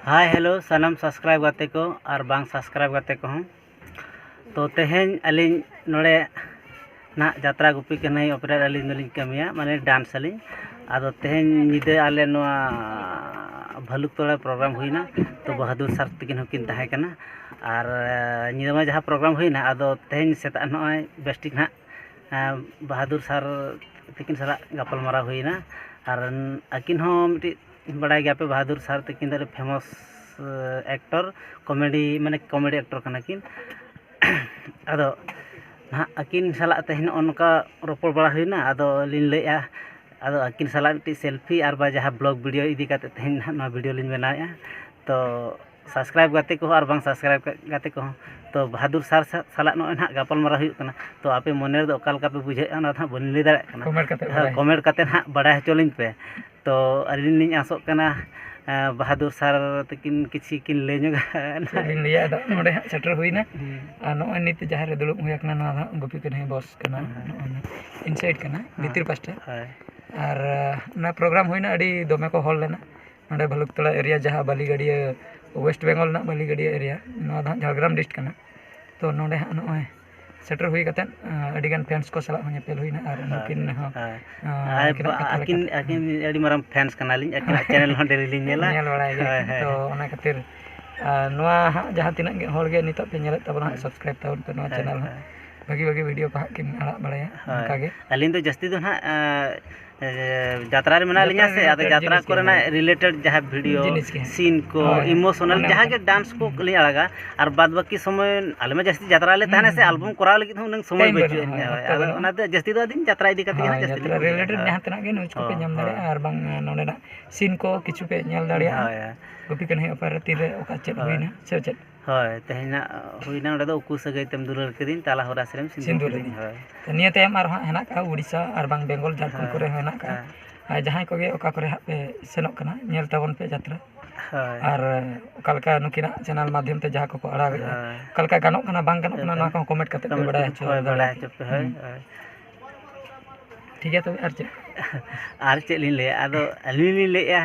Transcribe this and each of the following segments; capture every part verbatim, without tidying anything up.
Hi hello ᱥᱟᱱᱟᱢ subscribe ᱜᱟᱛᱮ ᱠᱚ ᱟᱨ ᱵᱟᱝ subscribe ᱜᱟᱛᱮ ᱠᱚᱦᱚᱸ᱾ ᱛᱚ ᱛᱮᱦᱮᱧ ᱟᱹᱞᱤᱧ ᱱᱚᱰᱮ ᱱᱟᱦᱟᱜ ᱡᱟᱛᱨᱟ ᱜᱩᱯᱤ ᱠᱟᱹᱱᱟᱹᱭ ᱚᱯᱮᱨᱟ ᱨᱮ ᱟᱹᱞᱤᱧ ᱫᱚᱞᱤᱧ ᱠᱟᱹᱢᱤᱭᱟ, ᱢᱟᱱᱮ dance ᱟᱹᱞᱤᱧ᱾ ᱟᱫᱚ ᱛᱮᱦᱮᱧ ᱧᱤᱫᱟᱹ ᱟᱞᱮ ᱱᱚᱣᱟ ᱵᱷᱟᱞᱩᱠ ᱛᱚᱲᱟ program ᱦᱩᱭᱱᱟ, ᱛᱚ ᱵᱟᱦᱟᱫᱩᱨ ᱥᱟᱨ ᱛᱟᱹᱠᱤᱱ ᱦᱚᱸᱠᱤᱱ ᱛᱟᱦᱮᱸ ᱠᱟᱱᱟ᱾ ᱟᱨ ᱧᱤᱫᱟᱹ ᱢᱟ ᱡᱟᱦᱟᱸ program ᱦᱩᱭᱱᱟ, ᱟᱫᱚ ᱛᱮᱦᱮᱧ ᱥᱮᱛᱟᱜ ᱱᱚᱜᱼᱚᱭ ᱵᱮᱥᱴᱷᱤᱠ ᱱᱟᱦᱟᱜ ᱵᱟᱦᱟᱫᱩᱨ ᱥᱟᱨ ᱛᱟᱹᱠᱤᱱ ᱥᱟᱞᱟᱜ ᱜᱟᱯᱟᱞᱢᱟᱨᱟᱣ ᱦᱩᱭᱱᱟ᱾ ᱟᱨ ᱟᱹᱠᱤᱱ ᱦᱚᱸ ᱢᱤᱫᱴᱤᱡ ᱵᱟᱲᱟᱭ ᱜᱮᱭᱟᱯᱮ, ᱵᱟᱦᱟᱫᱩᱨ ᱥᱟᱨ ᱛᱟᱹᱠᱤᱱ ᱫᱚ ᱟᱹᱰᱤ famous actor, comedy, ᱢᱟᱱᱮ comedy actor ᱠᱟᱱᱟ ᱠᱤᱱ᱾ ᱟᱫᱚ ᱱᱟᱦᱟᱜ ᱟᱹᱠᱤᱱ ᱥᱟᱞᱟᱜ ᱛᱮᱦᱮᱧ ᱱᱚᱜᱼᱚ ᱱᱚᱝᱠᱟ ᱨᱚᱯᱚᱲ ᱵᱟᱲᱟ ᱦᱩᱭᱱᱟ᱾ ᱟᱫᱚ ᱞᱤᱧ ᱞᱟᱹᱭᱮᱫᱼᱟ, ᱟᱫᱚ ᱟᱹᱠᱤᱱ ᱥᱟᱞᱟᱜ ᱢᱤᱫᱴᱤᱡ selfie ᱟᱨ ᱵᱟ ᱡᱟᱦᱟᱸ vlog video ᱤᱫᱤ ᱠᱟᱛᱮ ᱛᱮᱦᱮᱧ ᱱᱟᱦᱟᱜ ᱱᱚᱣᱟ video ᱞᱤᱧ ᱵᱮᱱᱟᱣᱮᱫᱼᱟ᱾ ᱛᱚ subscribe ᱜᱟᱛᱮ ᱠᱚᱦᱚᱸ ᱟᱨ ᱵᱟᱝ subscribe ᱜᱟᱛᱮ ᱠᱚᱦᱚᱸ, ᱛᱚ ᱵᱟᱦᱟᱫᱩᱨ ᱥᱟᱨ ᱥᱟ- ᱥᱟᱞᱟᱜ ᱱᱚᱜᱼᱚᱭ ᱱᱟᱦᱟᱜ ᱜᱟᱯᱟᱞᱢᱟᱨᱟᱣ ᱦᱩᱭᱩᱜ ᱠᱟᱱᱟ᱾ ᱛᱚ ᱟᱯᱮ ᱢᱚᱱᱮ ᱨᱮᱫᱚ ᱚᱠᱟ ᱞᱮᱠᱟ ᱯᱮ ᱵᱩᱡᱷᱟᱹᱣᱮᱫᱼᱟ, ᱚᱱᱟ ᱫᱚ ᱦᱟᱸᱜ ᱵᱟᱹᱞᱤᱧ ᱞᱟᱹᱭ ᱫᱟᱲᱮᱭᱟᱜ ᱠᱟᱱᱟ᱾ Comment ᱠᱟᱛᱮ ᱦᱮᱸ, ᱵᱟᱲᱟᱭ ᱦᱚᱪᱚ ᱠᱚᱢᱮᱱᱴ ᱠᱟᱛᱮ ᱱᱟᱦᱟᱜ ᱵᱟᱲᱟᱭ ᱦᱚᱪᱚ ᱞᱤᱧ ᱯᱮ᱾ ᱛᱚ ᱟᱹᱞᱤᱧ ᱞᱤᱧ ᱟᱥᱚᱜ ᱠᱟᱱᱟ, ᱮᱸ, ᱵᱟᱦᱟᱫᱩᱨ ᱥᱟᱨ ᱛᱟᱹᱠᱤᱱ ᱠᱤᱪᱷᱤ ᱠᱤᱱ ᱞᱟᱹᱭ ᱧᱚᱜᱟ᱾ ᱪᱮᱫ ᱞᱤᱧ ᱞᱟᱹᱭᱟ, ᱟᱫᱚ ᱱᱚᱰᱮ ᱦᱟᱸᱜ ᱥᱮᱴᱮᱨ ᱦᱩᱭᱱᱟ᱾ ᱦᱩᱸ᱾ ᱟᱨ ᱱᱚᱜᱼᱚᱭ ᱱᱤᱛ ᱡᱟᱦᱟᱸ ᱨᱮ ᱫᱩᱲᱩᱵ ᱦᱩᱭ ᱟᱠᱟᱱᱟ, ᱱᱚᱣᱟ ᱫᱚ ᱦᱟᱸᱜ ᱜᱩᱯᱤ ᱠᱟᱹᱱᱦᱤ ᱵᱚᱥ ᱠᱟᱱᱟ᱾ ᱦᱮᱸ᱾ ᱱᱚᱜᱼᱚᱭ ᱱᱟᱦᱟᱜ inside ᱠᱟᱱᱟ, ᱦᱮᱸ᱾ ᱵᱷᱤᱛᱤᱨ ᱯᱟᱥᱴᱟ᱾ ᱦᱳᱭ᱾ ᱟᱨ, ᱟᱸ, ᱚᱱᱟ program ᱦᱩᱭᱱᱟ, ᱟᱹᱰᱤ ᱫᱚᱢᱮ ᱠᱚ ᱦᱚᱲ ᱞᱮᱱᱟ᱾ ᱱᱚᱰᱮ ᱵᱷᱟᱞᱩᱠᱛᱚᱲᱟ area, ᱡᱟᱦᱟᱸ ᱵᱟᱹᱞᱤᱜᱟᱹᱰᱤᱭᱟᱹ, West Bengal ᱨᱮᱱᱟᱜ ᱵᱟᱹᱞᱤᱜᱟᱹᱰᱤᱭᱟᱹ area, ᱱᱚᱣᱟ ᱫᱚ ᱦᱟᱸᱜ ᱡᱷᱟᱲᱜᱨᱟᱢ district ᱠᱟᱱᱟ᱾ ᱛᱚ ᱱᱚᱰᱮ ᱦᱟᱸᱜ ᱱᱚᱜᱼᱚᱭ ᱥᱮᱴᱮᱨ ᱦᱩᱭ ᱠᱟᱛᱮᱫ, ᱟᱸ, ᱟᱹᱰᱤᱜᱟᱱ fans ᱠᱚ ᱥᱟᱞᱟᱜ ᱦᱚᱸ ᱧᱮᱯᱮᱞ ᱦᱩᱭᱱᱟ ᱟᱨ ᱦᱳᱭ, ᱱᱩᱠᱤᱱ ᱦᱚᱸ, ᱦᱳᱭ᱾ ᱟᱸ, ᱟᱨ ᱩᱱᱠᱤᱱᱟᱜ ᱵᱟ-, ᱠᱟᱛᱷᱟ ᱟᱹᱠᱤᱱ, ᱞᱮᱠᱟᱛᱮ, ᱟᱹᱠᱤᱱ ᱦᱮᱸ᱾ ᱟᱹᱰᱤ ᱢᱟᱨᱟᱝ fans ᱠᱟᱱᱟᱞᱤᱧ, ᱟᱹᱠᱤᱱᱟᱜ channel ᱦᱚᱸ daily ᱞᱤᱧ ᱧᱮᱞᱟ᱾ ᱧᱮᱞ ᱵᱟᱲᱟᱭ ᱜᱮᱭᱟ ᱦᱳᱭ, ᱠᱤᱱ᱾ ᱦᱳᱭ, ᱛᱚ ᱦᱳᱭ᱾ ᱚᱱᱟ ᱠᱷᱟᱹᱛᱤᱨ, ᱟᱨ ᱱᱚᱣᱟ ᱦᱟᱸᱜ ᱡᱟᱦᱟᱸ ᱛᱤᱱᱟᱹᱜ ᱜᱮ ᱦᱚᱲ ᱜᱮ ᱱᱤᱛᱚᱜ ᱯᱮ ᱧᱮᱞᱮᱫ ᱛᱟᱵᱚᱱᱟ ᱦᱟᱸᱜ, ᱦᱳᱭ᱾ Subscribe ᱛᱟᱵᱚᱱ ᱯᱮ ᱱᱚᱣᱟ ᱦᱳᱭ, channel ᱦᱚᱸ᱾ ᱦᱳᱭ᱾ ᱵᱷᱟᱹᱜᱤ ᱵᱷᱟᱹᱜᱤ video ᱠᱚ ᱦᱟᱸᱜ ᱠᱤᱱ ᱟᱲᱟᱜ ᱵᱟᱲᱟᱭᱟ ᱦᱳᱭ᱾ ᱚᱱᱠᱟ ᱜᱮ᱾ ᱟᱹᱞᱤᱧ ᱫᱚ ᱡᱟᱹᱥᱛᱤ ᱫᱚ ᱱᱟᱦᱟᱜ, ᱮᱸ, ᱮ, ᱡᱟᱛᱨᱟ ᱨᱮ ᱢᱮᱱᱟᱜ ᱞᱤᱧᱟ ᱡᱟᱛᱨᱟ ᱥᱮ, ᱟᱫᱚ related ᱡᱟᱛᱨᱟ ᱡᱤᱱᱤᱥ ᱜᱮ, ᱠᱚᱨᱮᱱᱟᱜ ᱦᱳᱭ᱾ Related ᱡᱟᱦᱟᱸ video, ᱡᱤᱱᱤᱥ ᱜᱮ᱾ Scene ᱠᱚ, ᱦᱳᱭ, ᱦᱳᱭ᱾ Emotional ᱚᱱᱮ ᱡᱟᱦᱟᱸ ᱚᱱᱠᱟ᱾ ᱜᱮ dance ᱠᱚ ᱦᱩᱸ᱾ ᱞᱤᱧ ᱟᱲᱟᱜᱟ᱾ ᱟᱨ ᱵᱟᱫ ᱵᱟᱹᱠᱤ ᱥᱚᱢᱚᱭ ᱟᱞᱮ ᱢᱟ ᱡᱟᱹᱥᱛᱤ ᱡᱟᱛᱨᱟ ᱞᱮ ᱛᱟᱦᱮᱱᱟ ᱦᱩᱸ, ᱥᱮ, ᱦᱩᱸ, album ᱦᱩᱸ᱾ ᱠᱚᱨᱟᱣ ᱞᱟᱹᱜᱤᱫ ᱦᱚᱸ ᱩᱱᱟᱹᱝ ᱥᱚᱢᱚᱭ time ᱵᱟᱹᱪᱩᱜ ᱵᱟᱹᱱᱩᱜᱼᱟ, ᱟᱹᱱᱤᱡ᱾ ᱦᱳᱭ, ᱦᱳᱭ, ᱚᱠᱛᱚ ᱟᱫᱚ ᱵᱟᱹᱱᱩᱜᱼᱟ᱾ ᱚᱱᱟᱛᱮ ᱡᱟᱹᱥᱛᱤ ᱫᱚ ᱟᱹᱞᱤᱧ ᱡᱟᱛᱨᱟ ᱤᱫᱤ ᱠᱟᱛᱮ ᱜᱮ ᱦᱳᱭ, ᱦᱟᱸᱜ ᱡᱟᱹᱥᱛᱤ ᱡᱟᱛᱨᱟ ᱞᱤᱧ ᱞᱟᱹᱭᱟ᱾ Related ᱦᱳᱭ᱾ ᱡᱟᱦᱟᱸ ᱛᱤᱱᱟᱹᱜ ᱜᱮ news ᱠᱚᱯᱮ ᱦᱳᱭ, ᱧᱮᱞ ᱫᱟᱲᱮᱭᱟᱜᱼᱟ, ᱦᱳᱭ᱾ ᱟᱨ ᱵᱟᱝ, ᱱᱚᱰᱮᱱᱟᱜ scene ᱠᱚ ᱠᱤᱪᱷᱩ ᱯᱮ ᱧᱮᱞ ᱫᱟᱲᱮᱭᱟᱜᱼᱟ᱾ ᱦᱳᱭ, ᱦᱳᱭ᱾ ᱜᱩᱯᱤ ᱠᱟᱹᱱᱦᱤ ᱚᱯᱮᱨᱟ ᱛᱤᱨᱮ ᱚᱠᱟ ᱪᱮᱫ ᱦᱳᱭ᱾ ᱦᱩᱭᱱᱟ, ᱥᱮ ᱪᱮᱫ? ᱦᱳᱭ, ᱛᱮᱦᱮᱧᱟᱜ ᱦᱩᱭᱱᱟ ᱚᱸᱰᱮ ᱫᱚ ᱩᱠᱩ ᱥᱟᱹᱜᱟᱹᱭ ᱛᱮᱢ ᱫᱩᱞᱟᱹᱲ ᱠᱤᱫᱤᱧ, ᱛᱟᱞᱟ ᱦᱚᱨᱟ ᱥᱮᱨᱮᱢ ᱥᱤᱸᱫᱩᱨ ᱥᱤᱸᱫᱩᱨ ᱠᱤᱫᱤᱧ, ᱟᱹᱫᱤᱧ᱾ ᱦᱳᱭ᱾ ᱛᱚ, ᱱᱤᱭᱟᱹ ᱛᱟᱭᱚᱢ ᱟᱨᱦᱚᱸ ᱦᱟᱸᱜ ᱦᱮᱱᱟᱜ ᱠᱟᱜᱼᱟ, ᱩᱲᱤᱥᱥᱟ ᱟᱨ ᱵᱟᱝ ᱵᱮᱝᱜᱚᱞ, ᱡᱷᱟᱲᱠᱷᱚᱸᱰ ᱦᱳᱭ᱾ ᱠᱚᱨᱮ ᱦᱚᱸ ᱦᱮᱱᱟᱜ ᱠᱟᱜᱼᱟ᱾ ᱦᱳᱭ᱾ ᱟᱨ ᱡᱟᱦᱟᱸᱭ ᱠᱚᱜᱮ ᱚᱠᱟ ᱠᱚᱨᱮ ᱦᱟᱸᱜ ᱯᱮ ᱥᱮᱱᱚᱜ ᱠᱟᱱᱟ, ᱧᱮᱞ ᱛᱟᱵᱚᱱ ᱯᱮ ᱡᱟᱛᱨᱟ᱾ ᱦᱳᱭ᱾ ᱟᱨ ᱚᱠᱟ ᱞᱮᱠᱟ ᱱᱩᱠᱤᱱᱟᱜ channel ᱢᱟᱫᱽᱫᱷᱚᱢ ᱛᱮ ᱡᱟᱦᱟᱸ ᱠᱚᱠᱚ ᱟᱲᱟᱜᱮᱜᱼᱟ, ᱦᱳᱭ᱾ ᱚᱠᱟ ᱞᱮᱠᱟ ᱜᱟᱱᱚᱜ ᱠᱟᱱᱟ, ᱵᱟᱝ ᱜᱟᱱᱚᱜ ᱠᱟᱱᱟ, ᱮᱠᱫᱚᱢ᱾ ᱱᱚᱣᱟ ᱠᱚᱦᱚᱸ comment ᱠᱟᱛᱮ ᱯᱮ comment ᱵᱟᱲᱟᱭ ᱠᱟᱛᱮ, ᱦᱚᱪᱚ ᱦᱳᱭ, ᱫᱟᱲᱮᱭᱟᱜᱼᱟ᱾ ᱵᱟᱲᱟᱭ ᱦᱚᱪᱚ ᱯᱮ, ᱦᱳᱭ, ᱦᱩᱸ᱾ ᱦᱳᱭ᱾ ᱴᱷᱤᱠ ᱜᱮᱭᱟ, ᱛᱚᱵᱮ ᱟᱨ ᱪᱮᱫ? ᱟᱨ ᱪᱮᱫ ᱞᱤᱧ ᱞᱟᱹᱭᱟ, ᱟᱫᱚ ᱟᱹᱞᱤᱧ ᱞᱤᱧ ᱞᱟᱹᱭᱮᱫᱼᱟ,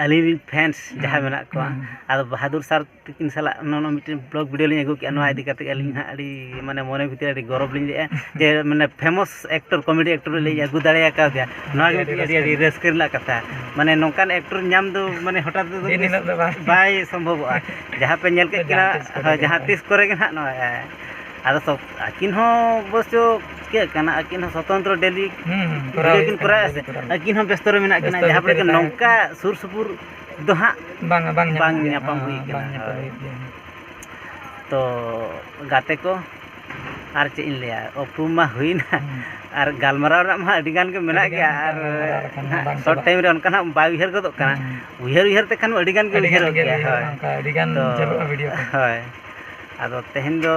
ᱟᱹᱞᱤᱧ ᱨᱮᱱ ᱯᱷᱮᱱᱥ ᱡᱟᱦᱟᱸᱭ ᱢᱮᱱᱟᱜ ᱠᱚᱣᱟ, ᱟᱫᱚ ᱵᱟᱦᱟᱫᱩᱨ ᱥᱟᱨ ᱛᱟᱹᱠᱤᱱ ᱥᱟᱞᱟᱜ ᱱᱚᱜᱼᱚ ᱱᱚᱣᱟ ᱢᱤᱫᱴᱮᱱ ᱵᱞᱚᱜ ᱵᱷᱤᱰᱤᱭᱳ ᱞᱤᱧ ᱟᱹᱜᱩ ᱠᱮᱜᱼᱟ, ᱱᱚᱣᱟ ᱤᱫᱤ ᱠᱟᱛᱮ ᱟᱹᱞᱤᱧ ᱦᱟᱸᱜ ᱟᱹᱰᱤ ᱢᱟᱱᱮ ᱢᱚᱱᱮ ᱵᱷᱤᱛᱤᱨ ᱟᱹᱰᱤ ᱜᱚᱨᱚᱵᱽ ᱞᱤᱧ ᱞᱟᱹᱭᱮᱫᱼᱟ ᱡᱮ ᱢᱟᱱᱮ ᱯᱷᱮᱢᱟᱥ ᱮᱠᱴᱚᱨ, ᱠᱚᱢᱮᱰᱤ ᱮᱠᱴᱚᱨ ᱞᱤᱧ ᱟᱹᱜᱩ ᱫᱟᱲᱮ ᱟᱠᱟᱣ ᱫᱮᱭᱟ᱾ ᱱᱚᱣᱟ ᱜᱮ ᱢᱤᱫᱴᱤᱡ ᱟᱹᱰᱤ ᱟᱹᱰᱤ ᱨᱟᱹᱥᱠᱟᱹ ᱨᱮᱱᱟᱜ ᱠᱟᱛᱷᱟ᱾ ᱢᱟᱱᱮ ᱱᱚᱝᱠᱟᱱ ᱮᱠᱴᱚᱨ ᱧᱟᱢ ᱫᱚ ᱢᱟᱱᱮ ᱦᱚᱴᱟᱛ ᱨᱮᱫᱚ ᱫᱤᱱ ᱦᱤᱞᱳᱜ ᱫᱚ ᱵᱟᱝ᱾ ᱵᱟᱭ ᱥᱚᱢᱵᱷᱚᱵᱚᱜᱼᱟ᱾ ᱡᱟᱦᱟᱸ ᱯᱮ ᱧᱮᱞ ᱠᱮᱫ ᱠᱤᱱᱟ, ᱡᱟᱦᱟᱸ ᱛᱤᱥ ᱠᱚᱨᱮ ᱦᱳᱭ, ᱜᱮ᱾ ᱡᱟᱦᱟᱸ ᱛᱤᱥ ᱠᱚᱨᱮ ᱜᱮ ᱱᱟᱦᱟᱜ ᱱᱚᱣᱟ, ᱟᱫᱚ ᱥᱚᱵ-, ᱟᱹᱠᱤᱱ ᱦᱚᱸ ᱚᱵᱚᱥᱥᱚ ᱪᱤᱠᱟᱹᱜ ᱠᱟᱱᱟ, ᱟᱹᱠᱤᱱ ᱦᱚᱸ ᱥᱚᱛᱚᱱᱛᱨᱚ ᱰᱮᱞᱤ ᱦᱩᱸ, ᱦᱩᱸ, ᱠᱚᱨᱟᱣ ᱵᱷᱤᱰᱤᱭᱳ ᱦᱩᱭᱩᱜ ᱠᱤᱱ ᱠᱟᱱᱟ, ᱠᱚᱨᱟᱣᱮᱫᱼᱟ ᱥᱮ, ᱰᱮᱞᱤ ᱠᱚᱨᱟᱣ᱾ ᱟᱹᱠᱤᱱ ᱦᱚᱸ ᱵᱮᱥᱛᱚ ᱨᱮ ᱢᱮᱱᱟᱜ ᱠᱤᱱᱟ, ᱵᱮᱥᱛᱚ ᱡᱟᱦᱟᱸ ᱯᱚᱨᱮ ᱵᱷᱤᱛᱤᱨ ᱜᱮ ᱨᱮ ᱛᱟᱦᱮᱸ ᱱᱚᱝᱠᱟ ᱦᱩᱭᱩᱜ ᱥᱩᱨ ᱥᱩᱯᱩᱨ ᱫᱚ ᱦᱟᱸᱜ ᱠᱟᱱᱟ᱾ ᱵᱟᱝ, ᱵᱟᱝ ᱧᱟᱯᱟᱢ ᱵᱟᱝ ᱜᱮᱭᱟ, ᱧᱟᱯᱟᱢ ᱦᱮᱸ, ᱦᱩᱭ ᱵᱟᱝ ᱠᱟᱱᱟ, ᱧᱟᱯᱟᱢ ᱦᱳᱭ᱾ ᱦᱩᱭᱩᱜ ᱜᱮᱭᱟ᱾ ᱛᱚ ᱜᱟᱛᱮ ᱠᱚ, ᱟᱨ ᱪᱮᱫ ᱤᱧ ᱞᱟᱹᱭᱟ, ᱩᱯᱨᱩᱢ ᱢᱟ ᱦᱩᱭᱱᱟ, ᱦᱩᱸ᱾ ᱟᱨ ᱜᱟᱞᱢᱟᱨᱟᱣ ᱨᱮᱱᱟᱜ ᱢᱟ ᱟᱹᱰᱤ ᱜᱟᱱ ᱜᱮ ᱢᱮᱱᱟᱜ ᱟᱹᱰᱤ ᱜᱮᱭᱟ, ᱜᱟᱱ ᱟᱨ ᱜᱟᱞᱢᱟᱨᱟᱣ ᱞᱮᱠᱷᱟᱱ ᱢᱟ ᱦᱟᱸᱜ ᱵᱟᱝ ᱥᱚᱨᱴ ᱪᱟᱵᱟᱜ᱾ ᱴᱟᱭᱤᱢ ᱨᱮ ᱚᱱᱠᱟ ᱱᱟᱜ ᱵᱟᱭ ᱩᱭᱦᱟᱹᱨ ᱜᱚᱫᱚᱜ ᱠᱟᱱᱟ᱾ ᱦᱩᱸ᱾ ᱩᱭᱦᱟᱹᱨ ᱩᱭᱦᱟᱹᱨ ᱛᱮ ᱠᱷᱟᱱ ᱢᱟ ᱟᱹᱰᱤ ᱜᱟᱱ ᱜᱮ ᱟᱹᱰᱤ ᱜᱟᱱ ᱩᱭᱦᱟᱹᱨᱚᱜ ᱜᱮ ᱜᱮᱭᱟ, ᱩᱭᱦᱟᱹᱨᱚᱜᱼᱟ, ᱦᱳᱭ᱾ ᱚᱱᱠᱟ ᱟᱹᱰᱤ ᱜᱟᱱ ᱛᱚ, ᱪᱟᱞᱟᱜᱼᱟ ᱵᱷᱤᱰᱤᱭᱳ ᱠᱚ᱾ ᱦᱳᱭ᱾ ᱟᱫᱚ ᱛᱮᱦᱮᱧ ᱫᱚ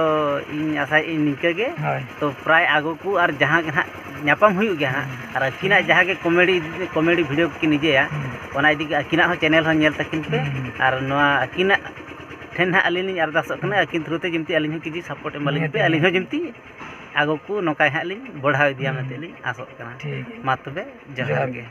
ᱤᱧ ᱟᱥᱟᱭᱮᱫ ᱟᱹᱧ ᱱᱤᱝᱠᱟᱹ ᱜᱮ᱾ ᱦᱳᱭ᱾ ᱛᱚ ᱯᱨᱟᱭ ᱟᱜᱚ ᱠᱚ ᱟᱨ ᱡᱟᱦᱟᱸ ᱜᱮ ᱱᱟᱦᱟᱜ ᱧᱟᱯᱟᱢ ᱦᱩᱭᱩᱜ ᱜᱮᱭᱟ ᱦᱟᱸᱜ, ᱦᱩᱸ᱾ ᱟᱨ ᱟᱹᱠᱤᱱᱟᱜ ᱡᱟᱦᱟᱸ ᱜᱮ ᱠᱚᱢᱮᱰᱤ, ᱠᱚᱢᱮᱰᱤ ᱵᱷᱤᱰᱤᱭᱳ ᱠᱚᱠᱤᱱ ᱤᱭᱟᱹᱭᱟ, ᱦᱩᱸ᱾ ᱚᱱᱟ ᱤᱫᱤ ᱠᱟᱛᱮ ᱟᱹᱠᱤᱱᱟᱜ ᱦᱚᱸ ᱪᱮᱱᱮᱞ ᱦᱚᱸ ᱧᱮᱞ ᱛᱟᱹᱠᱤᱱ ᱯᱮ, ᱦᱩᱸ, ᱦᱩᱸ᱾ ᱟᱨ ᱱᱚᱣᱟ ᱟᱹᱠᱤᱱᱟᱜ ᱴᱷᱮᱱ ᱦᱟᱸᱜ ᱟᱹᱞᱤᱧ ᱞᱤᱧ ᱟᱨᱫᱟᱥᱚᱜ ᱠᱟᱱᱟ, ᱦᱩᱸ᱾ ᱟᱹᱠᱤᱱ ᱛᱷᱨᱩ ᱛᱮ ᱡᱮᱢᱛᱤ ᱟᱹᱞᱤᱧ ᱦᱚᱸ ᱠᱤᱪᱷᱩ ᱥᱟᱯᱳᱨᱴ ᱮᱢᱟᱞᱤᱧ ᱯᱮ, ᱱᱤᱦᱟᱹᱛᱤ, ᱟᱹᱞᱤᱧ ᱦᱚᱸ ᱱᱤᱦᱟᱹᱛᱤ᱾ ᱡᱮᱢᱛᱤ ᱟᱜᱚ ᱠᱚ ᱱᱚᱝᱠᱟ ᱜᱮ ᱦᱟᱸᱜ ᱞᱤᱧ ᱵᱟᱲᱦᱟᱣ ᱤᱫᱤᱭᱟ ᱦᱩᱸ᱾ ᱢᱮᱱᱛᱮ ᱞᱤᱧ ᱟᱥᱚᱜ ᱠᱟᱱᱟ᱾ ᱴᱷᱤᱠ᱾ ᱢᱟ ᱛᱚᱵᱮ, ᱡᱚᱦᱟᱨ ᱡᱚᱦᱟᱨ ᱜᱮ᱾ ᱜᱮ᱾